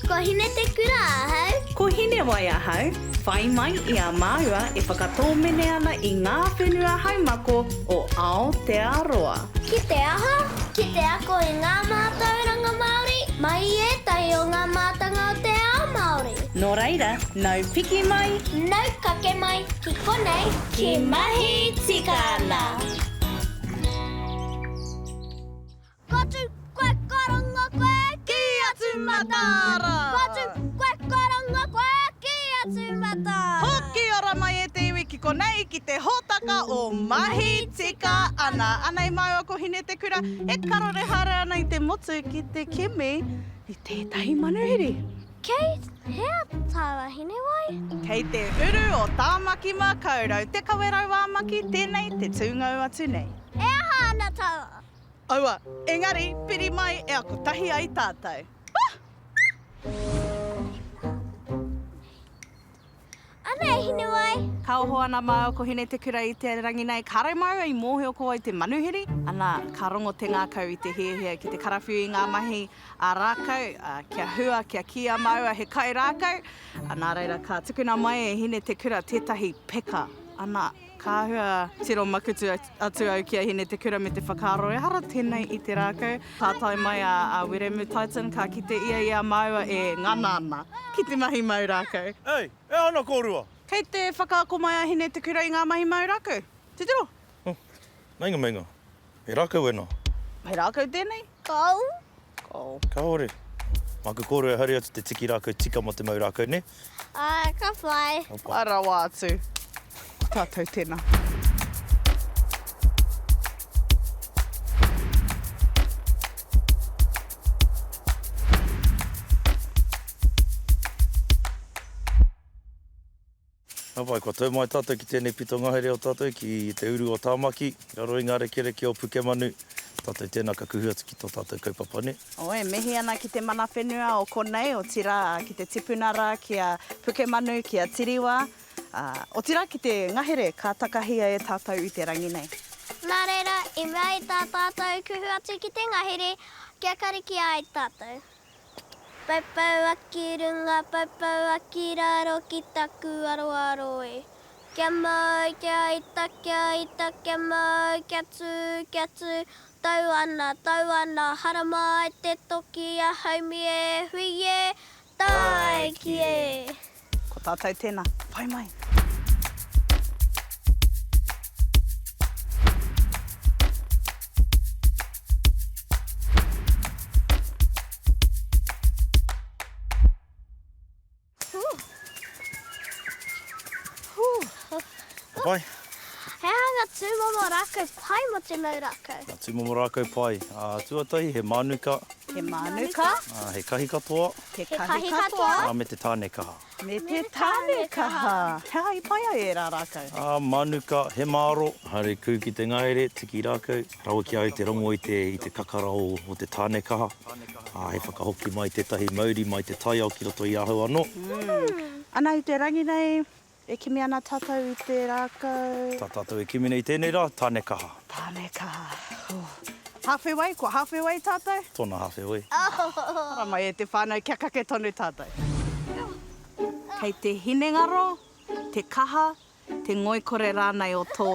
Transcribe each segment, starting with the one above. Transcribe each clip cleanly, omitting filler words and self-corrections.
Ko Hinetekura ahau. Ko Hinewai ahau, whai mai i a māua e whakatōmene ana i ngā whenua haumako o Aotearoa. Ki te aha? Ki te ako i ngā mātauranga Māori mai i ētahi o ngā mātanga o te ao Māori. Nō reira, nau piki mai. Nau kake mai ki konei, ki Mahi Tika Ana! Ka tū koe karanga koe ki atu mataara. Ka tū koe karanga koe ki atu mataara. Hoki ora mai e te iwi ki konei ki te hōtaka o Mahi Tika Ana. Anei māua ko Hinetekura e karore haere ana i te motu ki te kimi i tētahi manuhiri. Kei hea tāua Hinewai? Kei te uru o Tāmaki Makaurau, Te Kawerau ā Maki, tēnei te tūngou atu nei. E aha ana tāua? Aua, engari, piri mai e ako tahi ai tātou. Ah! Anei, Hinewai. Ka oho ana māua ko Hinetekura i te rangi nei, kāre māua i mōhio ko wai te manuhiri. Ana, ka rongo te ngākau i te hiahia ki te karawhiu i ngā mahi a rākau, ā, kia hua, kia kīia māua he kairākau. Ā, nā reira, ka tukuna mai e Hinetekura tētahi peka. Ana, Ka āhua tiro makutu atu au ki a Hinetekura me te whakaaro ehara tēnei i te rākau. Ka tae mai a Wiremu Titan, ka kite ia i a māua e ngana ana ki te mahi mau rākau. Ei, e ana kōrua! Kei te whakaako mai a Hinetekura i ngā mahi mau rākau. Titiro! Oh, meinga, meinga. He rākau ēnā. He rākau tēnei? Kāo. Kāo. Kāore. Māku kōrua e haere atu te tiki rākau tika mō te mau rākau, nē? Āe, ka whai. Ka pai. Rawa atu. Ko tātou tēnā. Ka pai, kua tau mai tātou ki tēnei pito ngahere o tātou, ki te uru o Tāmaki, i raro i ngā rekereke o Pukemanu. Tātou tēnā ka kuhu atu ki tō tātou kaupapa, nē? Oh, e mihi ana ki te mana whenua o konei, otirā ki te tipuna rā, ki a Pukemanu, ki a Tiriwa, ā, otirā ki te ngahere ka takahia e tātou i te rangi nei. Nā reira, i mea i tā tātou kuhu atu ki te ngahere, kia karikia ai tātou. Poupou aki runga, poupou aki raro ki taku aroaro e. Kia mau, kia ita, kia ita, kia mau, kia tū, kia tū, tau ana, tau ana, haramai te toki a haumi e, hui e, tāiki e. Ko tātou tēnā, whai mai. Ka pai? He aha ngā tūmomo rākau pai mō te mau rākau? Ngā tūmomo rākau pai. Ā, tuatahi, he mānuka. He mānuka. Ā, he kahikatoa. He kahikatoa. Ā, me te tāne kaha. Me te tāne kaha. He aha i pai ai ērā rākau? Ā, mānuka, he māro. Haere kū ki te ngahere, tiki rākau. Rawa ki a au te rongo i te, i te kakara o, o te tāne kaha. Ā, he whakahoki mai tētahi mauri mai te taiao ki roto i ahau anō. Ana i te rangi nei, E kimi ana tātou i te rākau. Tā tātou e kimi nei i tēnei rā, Tāne kaha. Tāne kaha. Oh. Hāwhe wai, kua hāwhe wai tātou? Tōna hāwhe wai. Haramai e te whānau, kia kake tonu tātou. Kei te hinengaro, te kaha, te ngoikore rānei o tō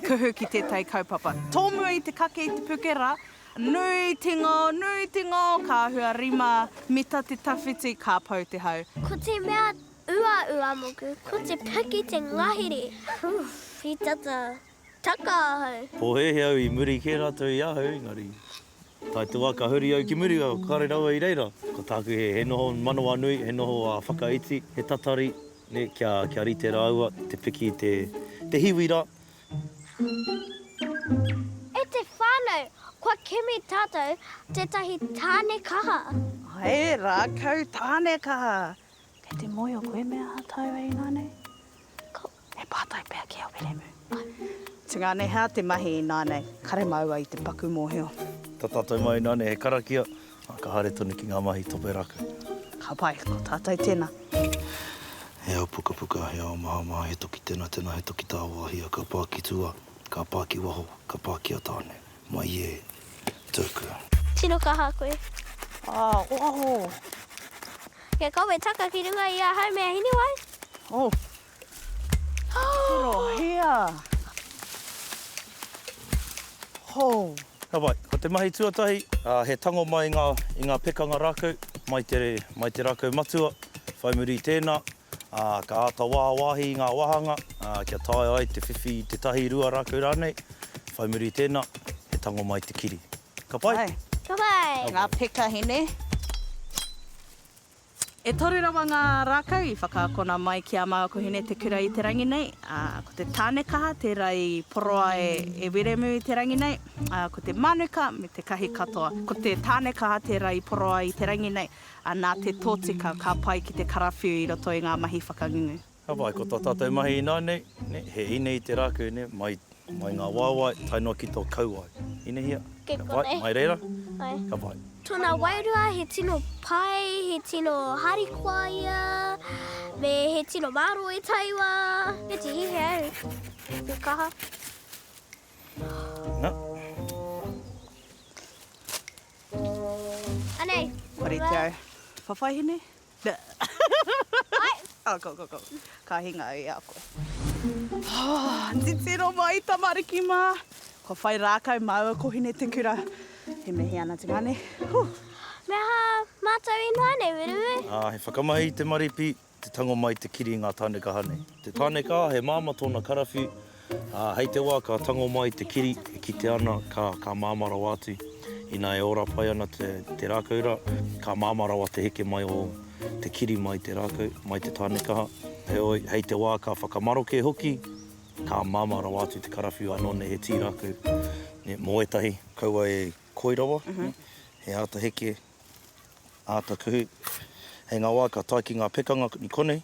kuhu ki tētahi kaupapa. Tōmua i te kake i te puke rā, nui te ngao, nui te ngao, ka āhua rima mita te tawhiti, ka pau te hau. Ko te mea Uaua moku, ko te piki te ngahere. I tata taka ahau. Pōhēhē au i muri kē rātou i ahau, engari tae te wā ka huri au ki muri, kāre rawa i reira. Ko tāku he, he noho manawanui, he noho whakaiti, he tatari, nē, kia, kia rite rāua te piki i te, te hiwi rā. E te whānau, kua kimi tātou tētahi tāne kaha. He rākau tāne kaha. Kei te mōhio koe me aha tāua inānei? Ko. He pātai pea ki a Wiremu. Tungāne, hea te mahi inānei? Kare māua i te paku mōhio. Tā tātou mahi inānei he karakia, ā, ka haere tonu ki ngā mahi tope rākau. Ka pai, ko tātou tēnā. He ao pukapuka, he ao mahamaha, he toki tenatena, he toki tāwāhia, ka pā ki tua, ka pā ki waho, ka pā ki a Tāne. Mai e, tōku. Tino kaha koe. Ah, oaho! Kia kawe taka ki runga i ahau me a Hinewai. Oh. Tirohia. Ho. Ka pai. Ko te mahi tuatahi, he tango mai i ngā, i ngā pekanga rākau, mai te, mai te rākau matua, whai muri i tēnā, ā, ka āta wāwāhi i ngā wāhanga, ā, kia taea ai te whiwhi i tētahi rua rākau rānei, whai muri i tēnā, he tango mai te kiri. Ka pai? Ka pai! Ngā peka hine. E toru rawa ngā rākau i whakaakona mai ki a māua ko Hine Te Kura i te rangi nei, ā, ko te tānekaha tērā i poroa e Wiremu i te rangi nei, ā, ko te mānuka me te kahi katoa. Ko te tānekaha tērā i poroa i te rangi nei, ā, nā te tōtika ka pai ki te karawhiu i roto i ngā mahi whakangungu. Ka pai, ko tā tātou mahi ināianei, nē, he ine i te rākau, nē, mai, mai ngā waewae, tae noa ki tō kauae. Inehia? Kei Ka pai, konei. mai reira? Ai. Ka pai. Tōna wairua he tino pai, he tino harikoa ia, me he tino mārō i taiwa. He tihihe au. He kaha. Na. Anei. Kua rite au. Whawhai hine? Oh, go, go, go. Ka hinga au i a koe. Oh, titiro mai tamariki mā. Kua whai rākau māua ko Hinetekura. E mihi ana te ngane. Huh. Me aha mātou ināianei, Wiremu? Ā, he whakamahi i te maripi, te tango mai te kiri i ngā tānekaha nei. Te tānekaha, he māmā tōna karawhiu, Ā, hei te wā ka tango mai te kiri e kite ana ka, ka māmā rawa atu. Ina e ora pai ana te, te rākau rā, ka māmā rawa te heke mai o te kiri mai te rākau, mai te tānekaha. Heoi, hei te wā ka whakamaroke hoki, ka māmā rawa atu te karawhiu anō nei he tī rākau. Nē, mō ētahi, kaua e koi rawa, he āta heke Āta kuhu. Hei ngā wā ka tae ki ngā pekanga i konei,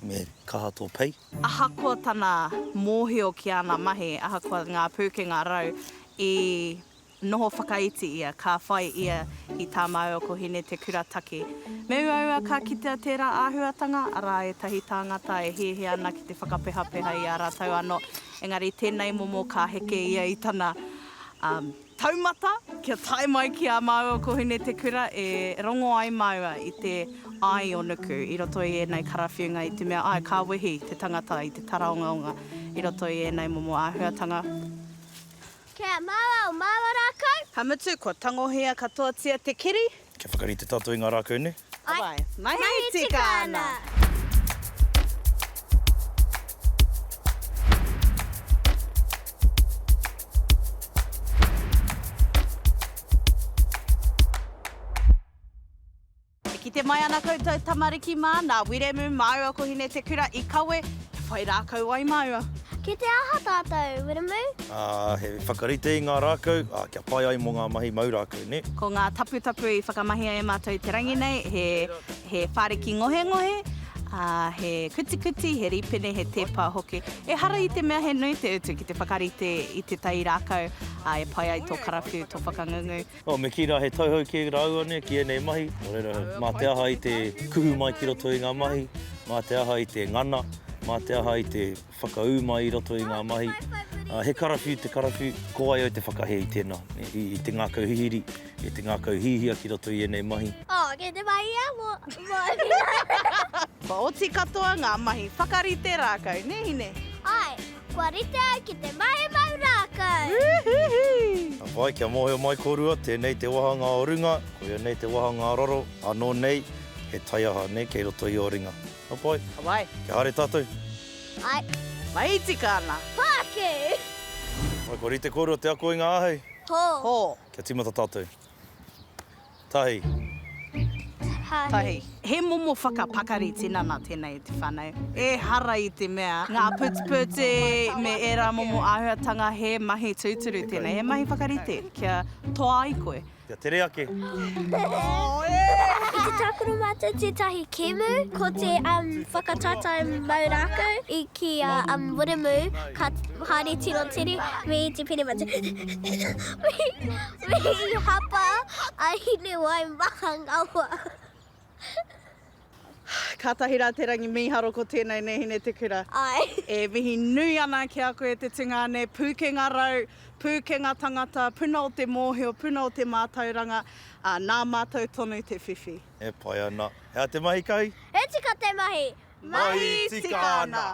me kaha tō pei. Ahakoa tana mōhio ki āna mahi, ahakoa ngā pūkenga rau, i noho whakaiti ia, ka whai ia i tā māua ko Hine Te Kura take. Me uaua ka kitea tērā āhuatanga, arā ētahi tāngata e hiahia ana ki te whakapehapeha i a rātou anō, engari tēnei momo ka heke ia i tana Taumata, kia tae mai ki a māua ko Hine Te Kura e rongo ai māua i te āi o nuku i roto i ēnei karawhiunga i te mea āe ka wehi te tangata i te taraongaonga i roto i ēnei momo āhuatanga. Kia māua o māua rākau. Ka mutu, kua tangohia katoatia te kiri. Kia whakarite tātou i ngā rākau nei. Āe, mahi tika ana. E kite mai ana koutou tamariki mā, nā Wiremu māua ko Hinetekura i kawe, e whai rākau ai māua. Ki te aha tātou, Wiremu? Ā, he whakarite i ngā rākau, ā, kia pai ai mō ngā mahi mau rākau, nē? Ko ngā taputapu i whakamahia e mātou i te rangi nei, he, he whāriki ngohengohe, ā, he kutikuti, he rīpene, he tēpā hoki. Ehara i te mea he nui te utu ki te whakarite i tētahi rākau, ā, e pai ai tō karawhiu, tō whakangungu. Oh, me kī rā he tauhou kē rāua nei ki ēnei mahi, nō reira, mā te aha i te kuhu mai ki roto i ngā mahi, mā te aha i te ngana, mā te aha i te whakaū mai i roto i ngā mahi. He karawhiu te karawhiu, ko wai au te whakahē i tēnā, i te ngākau hihiri, i te ngākau hihia ki roto i ēnei mahi. Oh, kei te mahi ia mō, mō. Kua oti katoa ngā mahi whakarite rākau, nē Hine? Āe. Kua rite au ki te mahi mau rākau! Woohoo! Ka pai, kia mōhio mai kōrua, tēnei te wāhanga o runga, koia nei te wāhanga o raro, anō nei, he taiaha, nē, kei roto i ō ringa. Ka pai. Ka pai. Kia haere tātou. Ai. Mahi tika ana. Pākē! Pai, kua rite kōrua te ako i ngā āhei? Hō. Hō. Kia tīmata tātou. Tahi. Tahi. He momo whakapakari tinana tēnei e te whānau. Ehara i te mea ngā putiputi me ērā momo āhuatanga he mahi tūturu tēnei, he mahi whakarite kia toa ai koe. Kia tere ake. I te tākaro mātou tētahi kēmu, ko te whakataetae mau rākau i ki a Wiremu ka haere tino tere me te pene matua. Me i hapa a Hinewai Mahangawa. Kātahi rā te rangi mīharo ko tēnei nē Hinetekura. Āe. E mihi nui ana ki a koe te tungāne, pūkenga rau, pūkenga tangata, puna o te mōhio, puna o te mātauranga, ā, nā mātou tonu te whiwhi. E pai ana. He aha te mahi kahi? He tika te mahi! Mahi tika ana!